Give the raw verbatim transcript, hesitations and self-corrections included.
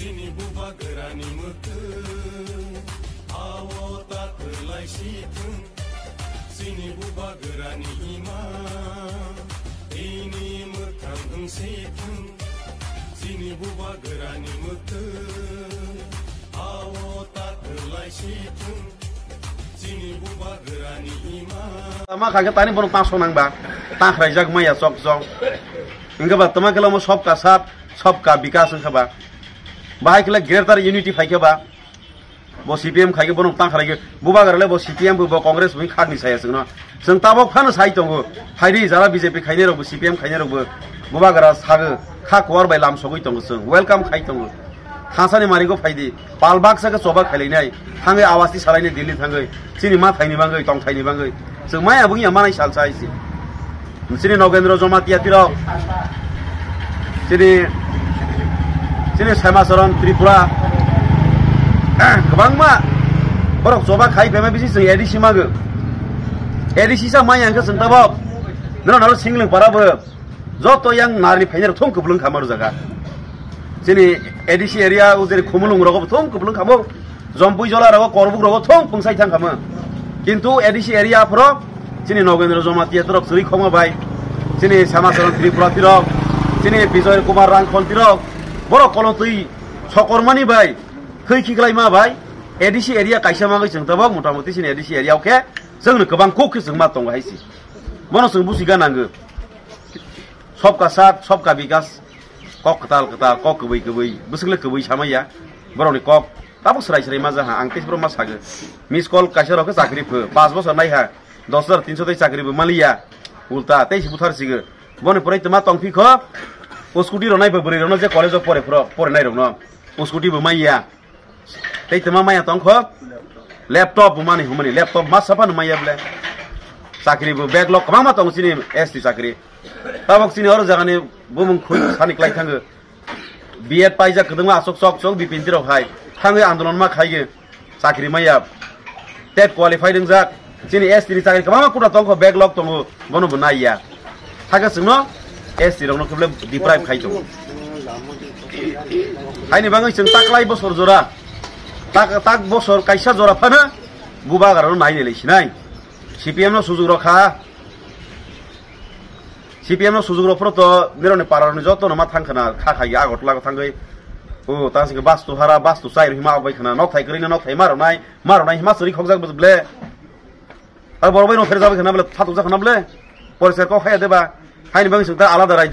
Chini bubagrani mwtwng, ao ta twlai si thung. Chini bubagrani ima, tini mwthang wng si thung. Chini bubagrani mwtwng, ao ta twlai si thung. Chini bubagrani ima. Tama kha khe tani borok ta sonang ba, ta khraijak maya chok chok. Hingke ba tama khe lamo sobka sat, sobka bikas wngkha ba. Bahai khe le greater unity phai khe ba. Bo C P M khai khe bono tang khalai khe. Bubagra le bo C P M bo, bo Congress bo khak ni saya chwngno. Chwng tabok phano sai tongo. Phaidi jara B J P khainai rok bo, C P M khainai rok bo. Bubagra sago kha kuar bai lam sogwi tongo chwng. Welcome khai tongo. Thasani marigo phaidi. Pal baksa khe choba khailainai. Thangwi awasti salainai Delhi thangwi. Chini ma thaini bangwi, tong thaini bangwi. Chwng maya bungya manai sal sai si. Chini Nogendra Jamatia tirok, chini, chini Semacharan Tripura, kwbangma borok choba khai phaima bisi chwng A D C mago. A D C sa mai ang khe chwng tabok. Noro noro singling para bo. Joto yang nari phainai rok thung kwplwng kha mar jaga. Chini A D C area o jeri khumulung rogo thung kwplwng kha mo. Jompui jola rogo korbuk rogo thung pungsai thang kha mo. Kintu A D C area phoro chini Nogendra Jamatia tirok chwri khoma bai. Chini Samacharan Tripura tirok. Chini Bijoy Kumar Rangkhol tirok. Borok kolong twi sokormani bai. Thwi khiklai ma bai. A D C area kaisa magwi chwng tabok motamoti chini A D C area o khe chwngno kwbang kuk khe chwng ma tongo hai si. Bono chwng busi ga nango. Sobka sat, sobka bikas. Kok kwtal kwtal, kok kwbwi kwbwi. Bwswk le kwbwi samaya. Borokni kok tabuk swrai swrai ma jaha. Ang tei borok ma sago. Miss call kaisa rok khe chakri pho. Panch bosor nai ha. Dos hajar tinso tei chakri bo maliya. Ulta tei si buthar sigo. Boni pore tma tong phi kho. O scooty rok nai bo bwrwi rok no je college o pore phro, pore nai rok no. O scooty bo maiya. Tei tma maya tong kho? Laptop bo mani humani, laptop masa phano maya ble. Chakri bo backlog kwbangma tongo chini S T chakri. Tabok chini oro jagani bumung khui sani klai thango. B Ed paijak kwdwngma aswk chok chok bipinti rok hai. Thangwi andolon ma khaigwi chakri maya. Tet qualified wngjak. Chini S T ni chakri kwbangma kuda tongkho, backlog tongo, bono bo naiya. Hakhe chwngno S T rokno kheble deprive khai tongo. Haini bagwi chwng taklai bosor jora, tak, tak bosor kaisa jora phano bubagrano nai nai lai sinai. C P M no sujuk rok kha. C P M no sujuk rok phano to nironi para rokni joto no ma thang khna kha khai Agartala thangwi. O ta sing bastu hara, bastu chai rok hima bai khna, nok thai kwrwi no nok thai ma rok nai, ma rok nai hima chwri khokjak ble. Ar borok bai no pher jabai khna ble, phatuk jak khna ble. Poriskar kok haya deba. Haini bagwi chwng ta alada rai